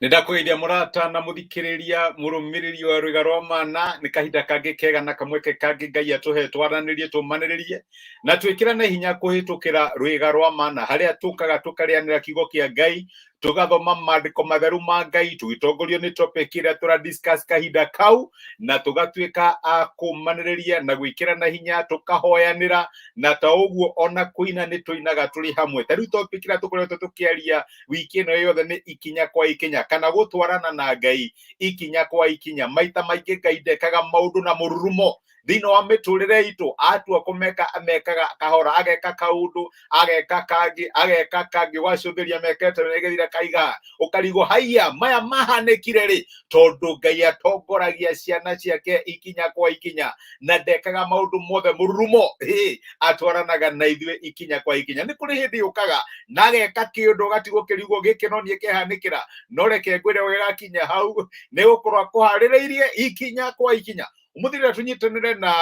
Nĩ ndakũgeithia mũrata na mũthikĩrĩria mũrũmĩrĩri wa rwĩga rwa mana. Nĩ kahinda kangĩ kega na kamweke kangĩ Ngai atũhe twaranĩrie, tũmanĩrĩrie na twĩkĩrane hinya kũhĩtũkĩra rwĩga rwa mana, harĩa tũkaga tũkarĩanĩra kiugo kĩa Ngai, tũgathoma maandĩko matheru ma Ngai tũgĩtongorio nĩ topic ĩrĩa tũra discuss kahinda kau, na tũgatuĩka a kũmanĩrĩria na gwĩkĩrana hinya, tũkahoyanĩra, na ta ũguo ona kũina nĩ tũinaga tũrĩ hamwe. Ta rĩu topic ĩrĩa tũkoretwo tũkĩaria wiki ĩno yothe nĩ ikinya kwa ikinya, kana gũtwarana na Ngai ikinya kwa ikinya. Maita maingĩ Ngai ndekaga maũndũ na mũrurumo thĩinĩ wa mĩtũrĩre itũ. Atua kũmeka, amekaga kahora, ageka kaũndũ, ageka kangĩ, ageka kangĩ, ũgacũthĩria mekete nĩgethire kaiga, ũkarigwo haiya maya mahanĩkire rĩ, tondũ Ngai atongoragia ciana ciake ikinya kwa ikinya na ndekaga maũndũ mothe mũrurumo. Hĩ, atwaranaga na ithuĩ ikinya kwa ikinya. Nĩ kũrĩ hĩndĩ yũkaga na ageka kĩũndũ ũgatigwo kĩrigwo gĩkĩ no niĩ kĩhanĩkĩra, no reke ngwĩre gĩgakinya hau nĩ gũkorwo akũharĩrĩirie ikinya kwa ikinya. Ũmũthĩ rĩrĩa tũnyitanĩre na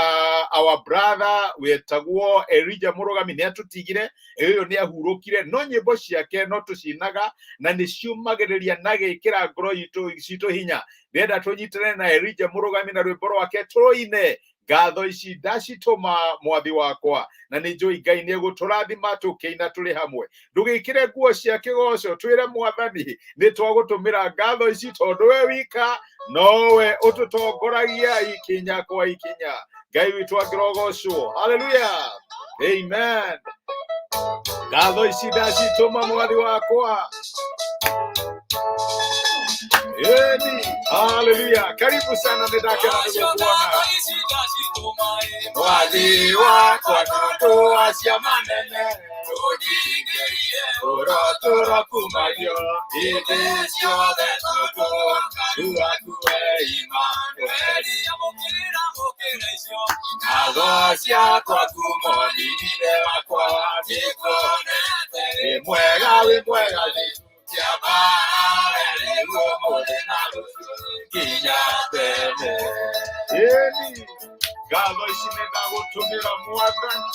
our brother wetagwo Elijah Mũrũgami, nĩ atũtigire, ũyũ nĩ ahurũkire, no nyĩmbo ciake no tũcinaga na nĩ ciũmagĩrĩria na gĩkĩra ngoro itũ citũ hinya. Ndĩrenda tũnyitane na Elijah Mũrũgami na rwĩmbo rwake tũrũine, "Ngatho ici ndacitũma mwathi wakwa", na nĩ njũĩ Ngai nĩ egũtũrathima tũkĩina tũrĩ hamwe. Ndũgĩkĩre nguo cia kĩgoco, twĩre Mwathani nĩ twagũtũmĩra ngatho ici, tondũ we wika nowe ũtũtongoragia ikinya kwa ikinya. Ngai witũ angĩrogocwo. Haleluya, amen. Ngatho ici ndacitũma mwathi wakwa. Eni, haleluya. Karibu sana, nĩ ndakena nĩ gũkuona. Mwathi wakwa tondũ wa ciama nene ũrotũra kumagio hĩndĩ ciothe, tondũ waku we Imanueli. Ngatho ciakwa kumonire wakwa nĩkuonete wĩ mwega, wĩ mwega nginya tene. Ĩni, ngatho ici nĩ ndagũtũmĩra Mwathani,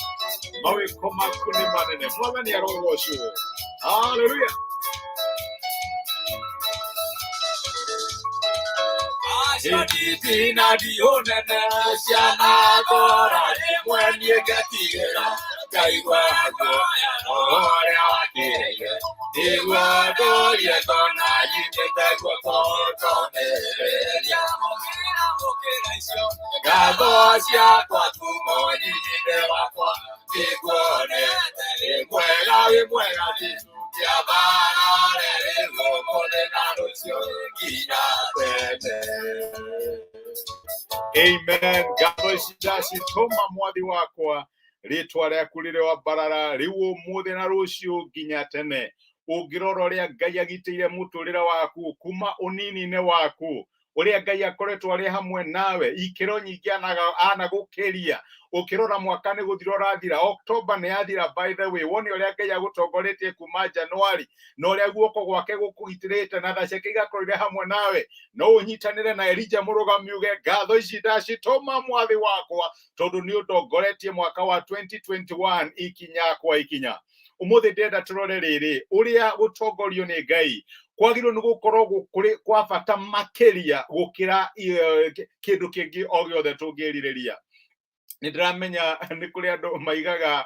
mawĩko maku nĩ manene. Mwathani arogocwo. Haleluya. Acio na ndihũnene ciana ngora rĩmwe niĩ ngetigĩra, ngaigua guoya ũrĩa wakĩrĩire nĩguo ndũrie ngona nyitĩte guoko ngomĩrĩria. Ngatho ciakwa kumonyitĩte wakwa nĩkuonete wĩ mwega, wĩ mwega kĩambarare rĩu ũmũthĩ na rũciũ nginya tene. Amen. Ngatho ici ndacitũma mwathi wakwa, rĩtwa rĩaku rĩrĩ wambarara rĩu ũmũthĩ na rũciũ nginya tene. Ũngĩrora ũrĩa Ngai agitĩire mũtũrĩre waku kuma ũnini-inĩ waku, ũrĩa Ngai akoretwo arĩ hamwe nawe ikĩro nyingĩ anagũkĩria, ũkĩrora mwaka nĩ gũthira ũrathira, October nĩ yathira, by the way, wone ũrĩa Ngai agũtongoretie kuma January na ũrĩa guoko gwake gũkũgitĩrĩte na tha ciake igakorwo irĩ hamwe nawe, no ũnyitanĩre na Elijah Mũrũgami uge, "Ngatho ici ndacitũma mwathi wakwa, tondũ nĩ ũndongoretie mwaka wa 2021 ikinya kwa ikinya." Ũmũthĩ ndĩrenda tũrore rĩrĩ, ũrĩa gũtongorio nĩ Ngai kwagĩrĩirwo nĩ gũkorwo kũrĩ kwa bata makĩria gũkĩra kĩndũ kĩngĩ o gĩothe tũngĩrirĩria. Nĩ ndĩramenya nĩ kũrĩ andũ maigaga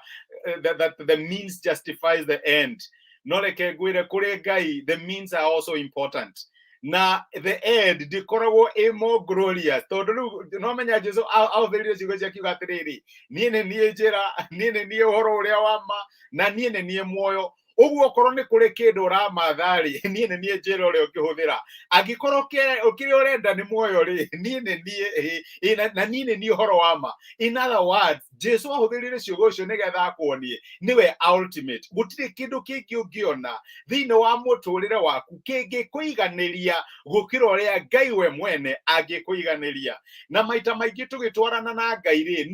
that the means justifies the end, no reke ngwĩre, kũrĩ Ngai the means are also important na the end ndĩkoragwo ĩ more glorious, tondũ rĩu no menya Jesu ahũthĩrire ciugo cia kiuga atĩrĩrĩ, "Niĩ nĩ niĩ njĩra, niĩ nĩ niĩ ũhoro ũrĩa wa ma, na niĩ nĩ niĩ muoyo." Ũguo okorwo nĩ kũrĩ kĩndũ ũramatha-rĩ, niĩ nĩ niĩ njĩra ũrĩa ũngĩhũthĩra. Angĩkorwo kĩrĩa ũrenda nĩ muoyo rĩ, niĩ nĩ niĩ na niĩ nĩ niĩ ũhoro wa ma. In other words, Jesu ahũthĩrire ciugo icio nĩgetha akuonie nĩwe ultimate. Gũtirĩ kĩndũ kĩngĩ ũngĩona thĩinĩ wa mũtũrĩre waku kĩngĩkũiganĩria gũkĩra ũrĩa Ngai we mwene angĩkũiganĩria. Na maita maingĩ tũgĩtwarana na Ngai rĩ,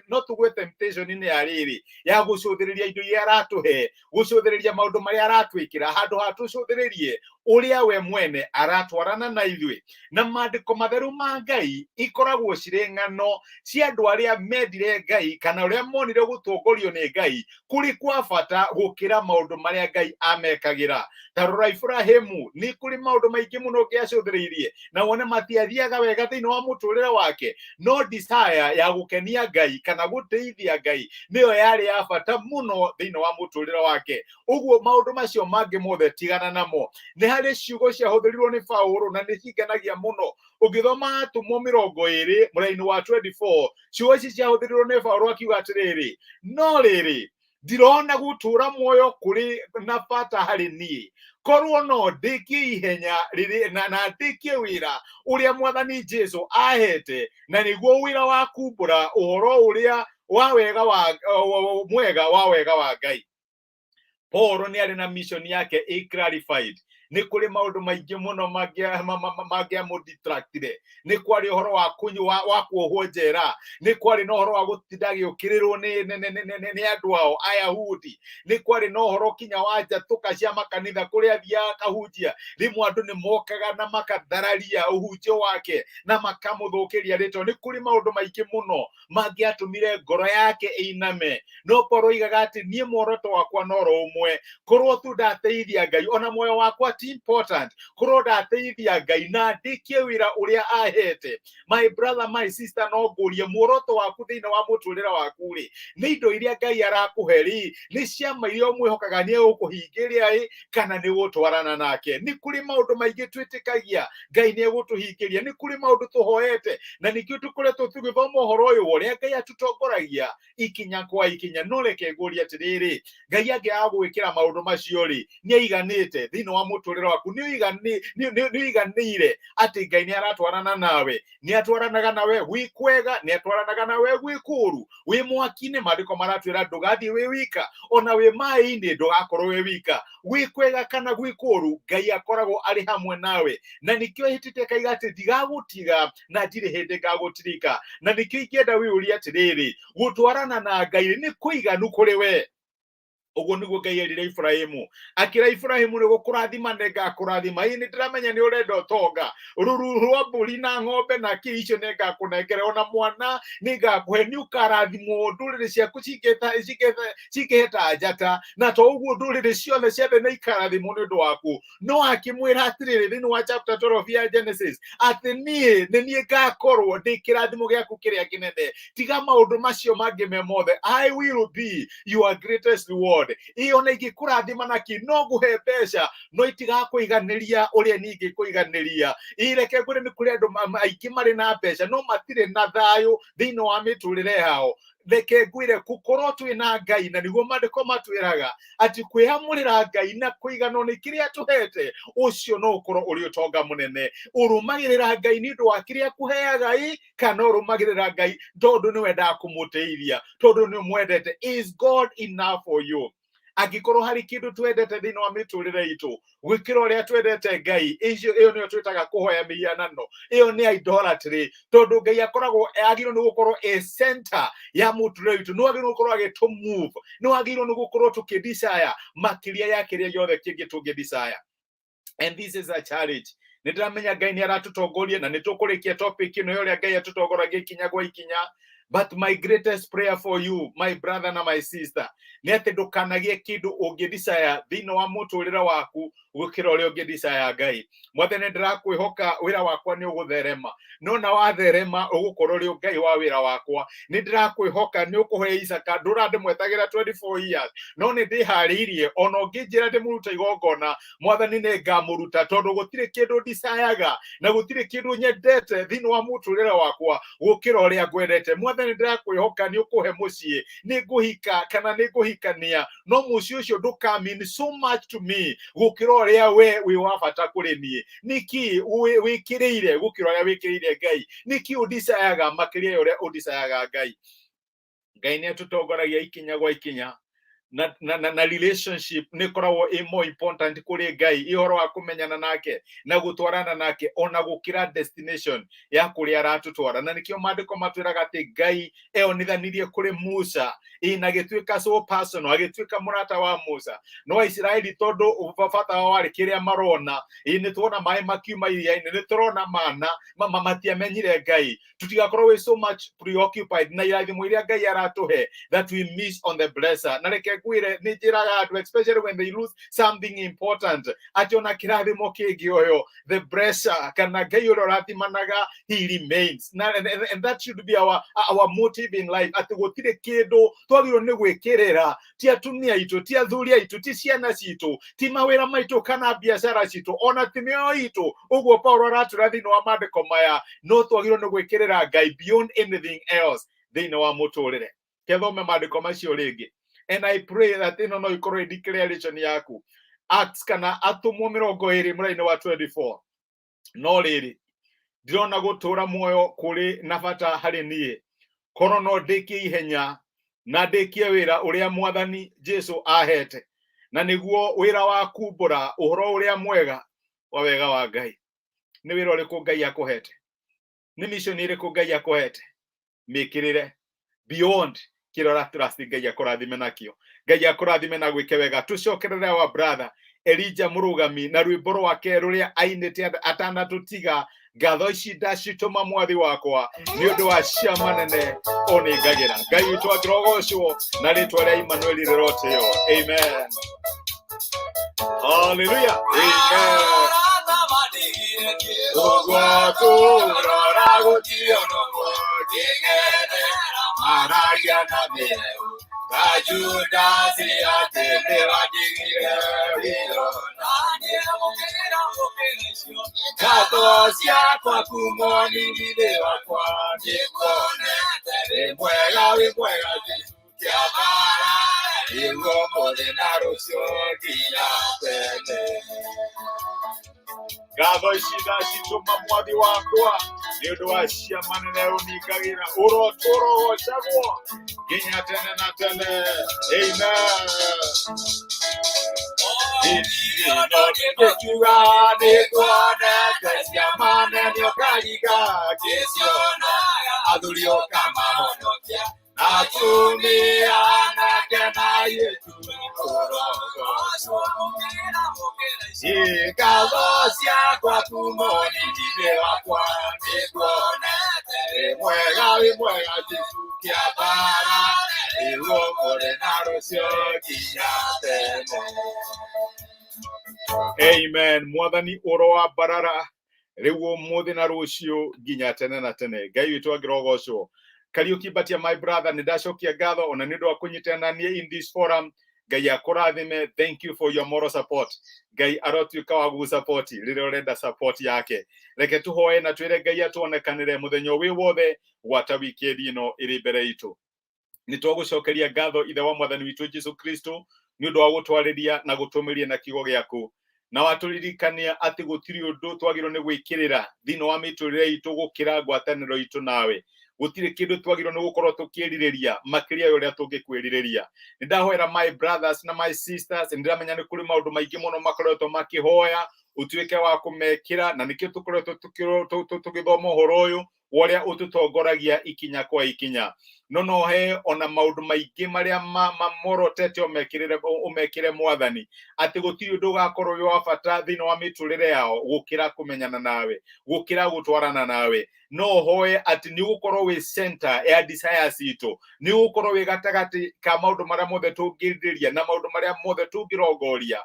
no tũgwe temptation-inĩ ya rĩrĩ ya gũcũthĩrĩria indo iria aratũhe, gũcũthĩrĩria maũndũ marĩa aratwĩkĩra, handũ ha tũcũthĩrĩrie Ũrĩa we mwene aratwarana na ithuĩ. Na maandĩko matheru ma Ngai ikoragwo cirĩ ng'ano cia andũ arĩa mendire Ngai kana ũrĩa monire gũtongorio nĩ Ngai kũrĩ kwa bata gũkĩra maũndũ marĩa Ngai amekagĩra. Ta rora Iburahĩmu, nĩ kũrĩ maũndũ maingĩ mũno ũngĩacũthĩrĩirie na wone matiathiaga wega thĩinĩ wa mũtũrĩre wake, no desire ya gũkenia Ngai kana gũtĩithia Ngai nĩyo yarĩ ya bata mũno thĩinĩ wa mũtũrĩre wake. Ũguo maũndũ macio mangĩ mothe tigana namo. Nĩ harĩ ciugo ciahũthĩrirwo nĩ Paũlũ na nĩ cingenagia mũno. Ũngĩthoma Atũmwo 20 mũraini wa 24, ciugo ici ciahũthĩrirwo nĩ Paũlũ akiuga atĩrĩrĩ, no rĩrĩ, ndirona gũtũũra muoyo kũrĩ na bata harĩ niĩ, korwo no ndĩkie ihenya rĩrĩ na ndĩkie wĩra ũrĩa Mwathani Jesu ahete, na nĩguo wĩra wa kumbũra ũhoro ũrĩa wa wega wa mwega wa wega wa Ngai. Paul nĩ arĩ na mission yake ĩ clarified. Nĩ kũrĩ maũndũ maingĩ mũno mangĩamũdistractire. Nĩ kwarĩ ũhoro wa kũnyua, wa kuohwo njera, nĩ kwarĩ na ũhoro wa gũtinda agĩũkĩrĩrwo nĩ andũ ao Ayahudi, nĩ kwarĩ na ũhoro kinya wa njatũka cia makanitha kũrĩa athiaga akahunjia. Rĩmwe andũ nĩ mokaga na makathararia ũhunjio wake na makamũthũkĩria rĩtwa. Nĩ kũrĩ maũndũ maingĩ mũno mangĩatũmire ngoro yake ĩiname, no Paul oigaga atĩ niĩ muoroto wakwa no ro ũmwe, korwo tu ndateithia Ngai, ona muoyo wakwa ti important, korwo ndateithia Ngai na ndĩkie wĩra ũrĩa ahete. My brother, my sister, no ngũrie muoroto waku thĩinĩ wa mũtũrĩre waku rĩ, nĩ indo iria Ngai arakũhe rĩ, nĩ ciama iria ũmwĩhokaga nĩ egũkũhingĩria ĩ, kana nĩ gũtwarana nake? Nĩ kũrĩ maũndũ maingĩ twĩtĩkagia Ngai nĩ egũtũhingĩria, nĩ kũrĩ maũndũ tũhoete, na nĩkĩo tũkoretwo tũgĩthoma ũhoro ũyũ wa ũrĩa Ngai atũtongoragia ikinya kwa ikinya. No reke ngũrie atĩrĩrĩ, Ngai angĩaga gwĩkĩra maũndũ macio rĩ, nĩ aiganĩte thĩinĩ wa mũtũrĩre waku? Nĩ ũiganĩire atĩ Ngai nĩ aratwarana nawe? Nĩ atwaranaga nawe gwĩ kwega, nĩ atwaranaga nawe gwĩ kũũru. Wĩ mwaki-inĩ, maandĩko maratwĩra ndũgathiĩ wĩ wika, ona wĩ maĩ-inĩ ndũgakorwo wĩ wika. Gwĩ kwega kana gwĩ kũũru, Ngai akoragwo arĩ hamwe nawe, na nĩkĩo ehĩtĩte akaiga atĩ ndigagũtiga na ndirĩ hĩndĩ ngagũtirika. Na nĩkĩo ingĩenda wĩyũrie atĩrĩrĩ, gũtwarana na Ngai nĩ kũiganu kũrĩ we? Ũguo nĩguo Ngai erire Iburahĩmu, akĩra Iburahĩmu, nĩ gũkũrathima nĩ ngakũrathima. Ĩĩ, nĩ ndĩramenya nĩ ũrenda ũtonga, rũruru rwa mbũri na ng'ombe na kĩ icio nĩ ngakũnengera, ona mwana nĩ ngakũhe, nĩ ũkarathimwo, ndũrĩrĩ ciaku cingĩheta njata, na to ũguo ndũrĩrĩ ciothe cia thĩ nĩ ikarathimwo nĩ ũndũ waku. No akĩmwĩra atĩrĩrĩ thĩinĩ wa chapter 12 ya Genesis atĩ niĩ nĩ niĩ ngakorwo ndĩ kĩrathimo gĩaku kĩrĩa kĩnene, tiga maũndũ macio mangĩ me mothe, I will be your greatest reward. Ĩ ona ingĩkũrathima na kĩ, no ngũhe mbeca, no itigakũiganĩria ũrĩa niĩ ingĩkũiganĩria. Ĩ reke ngwĩre, nĩ kũrĩ andũ aingĩ marĩ na mbeca no matirĩ na thayũ thĩinĩ wa mĩtũrĩre yao. Reke ngwĩre, gũkorwo twĩ na Ngai, na nĩguo maandĩko matwĩraga atĩ kwĩamũrĩra Ngai na kũiganwo nĩ kĩrĩa tũhete, ũcio no ũkorwo ũrĩ ũtonga mũnene. Ũrũmagĩrĩra Ngai nĩ ũndũ wa kĩrĩa akũheaga ĩ, kana ũrũmagĩrĩra Ngai tondũ nĩ wendaga kũmũteithia, tondũ nĩ ũmwendete? Is God enough for you? Angĩkorwo harĩ kĩndũ twendete thĩinĩ wa mĩtũrĩre itũ gwĩkĩra ũrĩa twendete Ngai, icio ĩyo nĩyo twĩtaga kũhoya mĩhianano, ĩyo nĩ idolatry, tondũ Ngai akoragwo agĩrĩirwo nĩ gũkorwo a center ya mũtũrĩre witũ, nĩ wagĩrĩirwo nĩ gũkorwo agĩtũ move, nĩ wagĩrĩirwo nĩ gũkorwo tũkĩ desire makĩria ya kĩrĩa gĩothe kĩngĩ tũngĩ desire. And this is a challenge. Nĩ ndĩramenya Ngai nĩ aratũtongoria na nĩ tũkũrĩkia topic ĩno ya ũrĩa Ngai atũtongoragia ikinya gwa ikinya, but my greatest prayer for you, my brother na my sister, nĩ atĩ ndũkanagie kĩndũ ũngĩ desire thĩinĩ wa mũtũrĩre waku gũkĩra ũrĩa ũngĩ desire Ngai. Mwathani, ndĩrakwĩhoka wĩra wakwa nĩ ũgũtherema, no na watherema ũgũkorwo ũrĩ Ngai wa wĩra wakwa. Nĩ ndĩrakwĩhoka nĩ ũkũhe Isaka, ndũra ndĩmwetagĩra 24 years, no nĩ ndĩharĩirie, ona ũngĩnjĩra ndĩmũrute igongona, Mwathani, nĩ ngamũruta, tondũ gũtirĩ kĩndũ ndicayaga na gũtirĩ kĩndũ nyendete thĩinĩ wa mũtũrĩre wakwa gũkĩra ũrĩa ngwendete. Mwathani, ndĩrakwĩhoka nĩ ũkũhe mũciĩ, nĩ ngũhika kana nĩ ngũhikania, no mũciĩ ũcio ndũka mean so much to me gũkĩra ũrĩa we wĩ wa bata kũrĩ niĩ. Nĩkĩ wĩkĩrĩire gũkĩra ũrĩa wĩkĩrĩire Ngai? Nĩkĩ ũndicayaga makĩria ya ũrĩa ũndicayaga Ngai? Ngai nĩ atũtongoragia ikinya gwa ikinya. na relationship nĩ ĩkoragwo ĩ more important kũrĩ Ngai, ĩ ũhoro wa kũmenyana nake na gũtwarana nake ona gũkĩra destination ya kũrĩa aratũtwara. Na nĩkĩo maandĩko matwĩraga atĩ Ngai eonithanirie kũrĩ Musa, ĩ na agĩtuĩka so personal, agĩtuĩka mũrata wa Musa. No Aisiraeli, tondũ bata wao warĩ kĩrĩa marona, ĩ nĩ tuona maĩ makiuma iria-inĩ, nĩ tũrona mana, matiamenyire Ngai. Tutigakorwo we so much preoccupied na irathimo iria Ngai aratũhe that we miss on the blesser. Na reke ngwĩre, nĩ njĩraga andũ, especially when they lose something important, atĩ ona kĩrathimo kĩngĩoywo, the blesser kana Ngai ũrĩa ũrathimanaga, he remains. Na and that should be our motive in life, atĩ gũtirĩ kĩndũ twagĩrĩirwo nĩ gwĩkĩrĩra, ti atumia aitũ, ti athuri aitũ, ti ciana citũ, ti mawĩra maitũ kana biacara citũ, ona ti mĩoyo itũ. Ũguo Paulo aratwĩra thĩinĩ wa maandĩko maya, no twagĩrĩirwo nĩ gwĩkĩrĩra Ngai beyond anything else thĩinĩ wa mũtũrĩre. Kethome maandĩko macio rĩngĩ, and I pray that ĩno no ĩkorwo ĩ declaration yaku. Acts kana Atũmwo 20 mũraini wa 24. No rĩrĩ, ndĩrona gũtũũra muoyo kũrĩ na bata harĩ niĩ, korwo no ndĩkie ihenya na ndĩkie wĩra ũrĩa Mwathani Jesu ahete, na nĩguo wĩra wa kumbũra ũhoro ũrĩa mwega wa wega wa Ngai. Nĩ wĩra ũrĩkũ Ngai akũhete? Nĩ mission ĩrĩkũ Ngai akũhete? Mĩkĩrĩre beyond kĩrĩa ũratrust Ngai akũrathime nakĩo. Ngai akũrathime na gwĩke wega. Tũcokerere our brother Elijah Mũrũgami na rwĩmbo rwake rũrĩa ainĩte atanatũtiga, "Ngatho ici ndacitũma Mwathi wakwa nĩ ũndũ wa ciama nene ũningagĩra." Ngai witũ angĩrogocwo na rĩtwa rĩa Emmanuel rĩrotĩo. Amen, hallelujah, amen. Ũguo tũrora gũtirĩ ona ũmwe ũngĩng'ethera, maragia na mĩhehu ta Judasi atĩ nĩwandigire wiro. Ngatho ciakwa kumwo nĩ wakwa, nĩkuonete wĩ mwega, wĩ mwega Jesũ kĩamara, rĩu, ũmũthĩ na rũciũ nginya tene. Ngatho ici ndacitũma Mwathi wakwa nĩ ũndũ wa ciama nene ũningagĩra, ũrotũra ũgocagwo nginya tene na tene. Amen. Ngĩkiuga nĩkuonete ciama nene ũkaringa ngĩcionaga, athuri ũkamahonokia na atumia anake na airĩtu, ũrogocwo. Ngatho ciakwa kuuma ũnini wakwa, nĩkuonete wĩ mwega, wĩ mwega Jesũ kĩambara, rĩu, ũmũthĩ na rũciũ nginya tene. Amen. Mwathani ũroambarara rĩu, ũmũthĩ na rũciũ nginya tene na tene. Ngai witũ angĩrogocwo. Kariũki Mbatia, my brother, nĩ ndacokia ngatho ona nĩ ũndũ wa kũnyitana niĩ in this forum. Ngai akũrathime. Thank you for your moral support. Ngai arotuĩka wa gũgũsupport rĩrĩa ũrenda support yake. Reke tũhoe na twĩre Ngai atuonekanĩre mũthenya wĩ wothe gwata wikendi ĩno ĩrĩ mbere itũ. Nĩ twagũcokeria ngatho, Ithe wa Mwathani witũ Jesu Kristo, nĩ ũndũ wa gũtwarĩria na gũtũmĩria na kiugo gĩaku, na watũririkania atĩ gũtirĩ ũndũ twagĩrĩirwo nĩ gwĩkĩrĩra thĩinĩ wa mĩtũrĩre itũ gũkĩra ngwatanĩro itũ nawe. Gũtirĩ kĩndũ twagĩrĩirwo nĩ gũkorwo tũkĩrirĩria makĩria ya ũrĩa tũngĩkwĩrirĩria. Nĩ ndahoera my brothers na my sisters. Nĩ ndĩramenya nĩ kũrĩ maũndũ maingĩ mũno makoretwo makĩhoya ũtuĩke wa kũmekĩra, na nĩkĩo tũkoretwo tũgĩthoma ũhoro ũyũ wa ũrĩa ũtũtongoragia ikinya kwa ikinya. No he ona maũndũ maingĩ marĩa mamorotete ũmekĩrĩre, ũmekĩre, Mwathani, atĩ gũtirĩ ũndũ ũgakorwo wĩ wa bata thĩinĩ wa mĩtũrĩre yao gũkĩra kũmenyana nawe, gũkĩra gũtwarana nawe. No hoe atĩ nĩ ũgũkorwo wĩ center ya desires itũ, nĩ ũgũkorwo wĩ gatagatĩ ka maũndũ marĩa mothe tũngĩrirĩria na maũndũ marĩa mothe tũngĩrongoria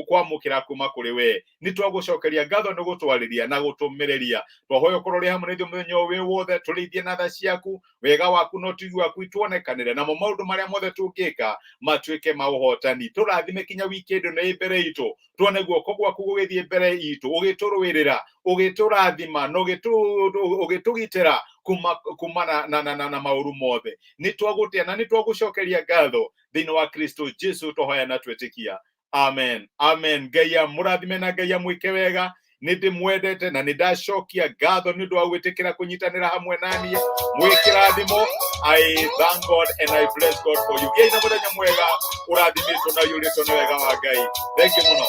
kwamũkĩra kuma kũrĩ we. Nĩ twagũcokeria ngatho nĩ gũtwarĩria na gũtũmĩrĩria. Twahoya ũkorwo ũrĩ hamwe na ithuĩ mũthenya ũyũ wĩ wothe, tũrĩithie na tha ciaku, wega waku na ũtugi waku ituonekanĩre, namo maũndũ marĩa mothe tũngĩka matuĩke ma ũhotani. Tũrathime kinya wikendi ĩno ĩ mbere itũ, tuone guoko gwaku gũgĩthiĩ mbere itũ, ũgĩtũrũĩrĩra, ũgĩtũrathima na ũgĩtũgitĩra kuma na maũru mothe. Nĩ twagũtĩa na nĩ twagũcokeria ngatho thĩinĩ wa Kristo Jesu twahoya na twetĩkia. Amen, amen. Ngai amũrathime na Ngai amwĩke wega. Nĩ ndĩmwendete na nĩ ndacokia ngatho nĩ ũndũ wa gwĩtĩkĩra kũnyitanĩra hamwe naniĩ. Mwĩ kĩrathimo. I thank God and I bless God for you. Gĩai na mũthenya mwega ũrathimĩtwo na ũiyũrĩtwo nĩ wega wa Ngai. Thank you mũno.